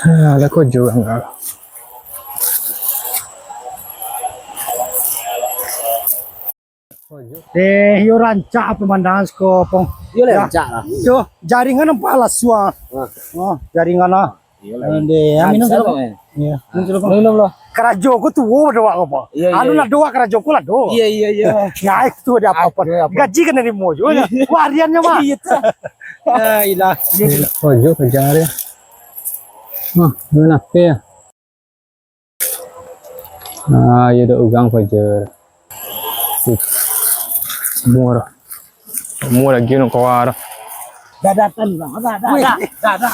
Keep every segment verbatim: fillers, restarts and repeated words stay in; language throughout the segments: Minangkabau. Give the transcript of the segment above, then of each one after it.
Ah, lah kojo angka. Eh, yo rancak pemandangan siko, Pong. Yo, rancak lah. Yo, jaringan nampak lah suah. Ah. Oh, jaringan lah. Iyo lah. Ndeh, minum dulu, Pong. Iyo, minum dulu, Pong. Minum lah. Karajo ko tuo pado awak ko, Pong. Iyo, anu iyo. Lah do awak karajo ko lah do. Iyo, iyo, iyo. Nah, itu ado apo-apo. Gaji kan narimo juo. Wariannyo mah. Iyo, tu. Ya ilah. Kojo kejar ya. Nah, mana ya? Ah, iyo, dek ugang paja. Umur. Umur lagi nak keluar. Dah datang, dah, dah, dah, dah, dah, dah.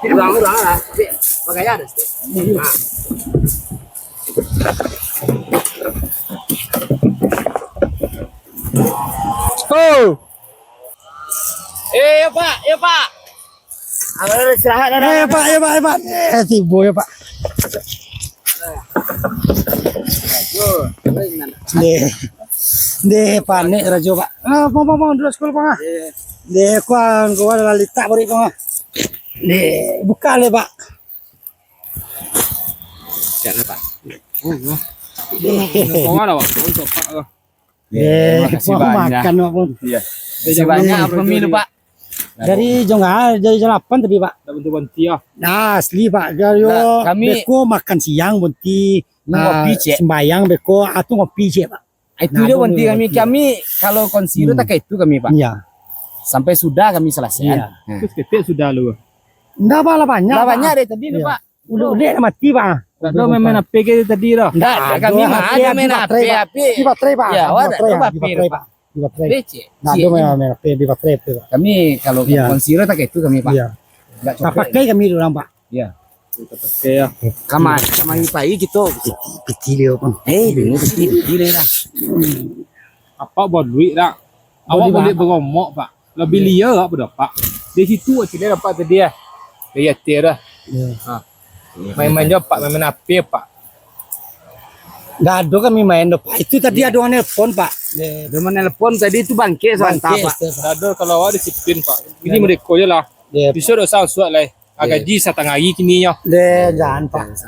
Urang, urang lah. Bagaya dah. Oh. Eh, yo, Pak, yo, Pak. Abang istirahat dah. Eh, Pak, yo, Pak, yo, Pak. Eh, tibo yo, Pak. Ndeh. Ndeh, panek rajo, Pak. Ah, Pong, Pong, Pong, dulu sekolah, Pong, ah. Iyo. Ndeh, kuang, kuang lah litak baru, Pong, ah. Ndeh, buka le, Pak. Siap lah, Pak. Ndeh. Kuang lah, Pak. Untuk Pak lah. Eh, makasih banyak. Makan, Pak, Pong. Iya. Makasih banyak, Pong. Dari jam, ah, dari jam lapan tadi, Pak. Tak berhenti-berhenti, ah. Nah, asli, Pak. Dari kami beko makan siang, berhenti. Ngopi, cek. Sembayang, beko, ah, tu ngopi, cek, Pak. Itu je berhenti kami. Kami, kalau konsiri tu, tak kayak itu kami, Pak. Iya. Sampai sudah kami selesaikan. Iya. Nah. Terus ketik sudah lu. Ndak, Pak, lah banyak, Pak. Lah banyak dari tadi tu, Pak. Ulek-ulek lah mati, Pak. Tak ada main-main H P ke tadi dah? Ndak, kami mah ada main H P, H P. Di baterai, Pak. Ya, awak tak ada H P, Pak. Di baterai. Ndak ada main-main H P, di baterai, Pak. Kami kalau konsiri tak kayak itu kami, Pak. Iya. Nggak copet. Tak pakai kami orang, Pak. Iya. Kita pakai ya. Kamari, kamari pagi kita. Piti, piti dia, Pak. Eh, dia piti, piti dia lah. Apa buat duit dah? Awak boleh beromok, Pak. Lebih liar apa dah, Pak? Di situ ciliak dapat tadi, eh. Dari atas dah. Iya. Ha. Main-main je, Pak. Main-main H P, Pak. Nggak ada kami main dah, Pak. Itu tadi ada orang nelpon, Pak. Ada orang nelpon tadi itu bangke sebentar, Pak. Nggak ada, kalau awak disiplin, Pak. Ini mereka je lah. Iya. Bisa dosa suat lah. Ah, gaji satangah hari kini nyo. Deh, jan, Pak.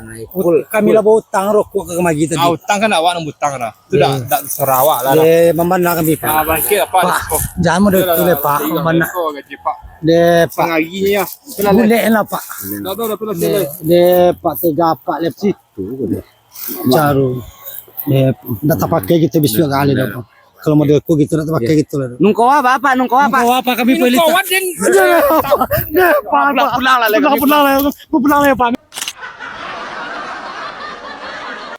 Kami lah bautang rokok ka kamari tadi. Ah, utang kan awak nan bautang dah. Tu dah, dah terserah awak lah. Deh, mambana kami, Pak. Ah, bangkit, Pak. Pak, jan model tu deh, Pak. Mambana. Gaji, Pak. Deh, Pak. Satangah hari nyo. Bulek lah, Pak. Dah, dah, dah, dah. Deh, Pak, tega, Pak, lep situ. Caru. Deh, dah tapakai kita bisuak kali dah, Pak. Kalau model ko gitu, nak pakai gitu lah. Nungko apa, Pak? Nungko apa? Nungko apa? Kami pilih. Nungko apa, Deng? Deh, Pak, pulang, pulang lah, pulang, pulang lah, pulang lah, Pak.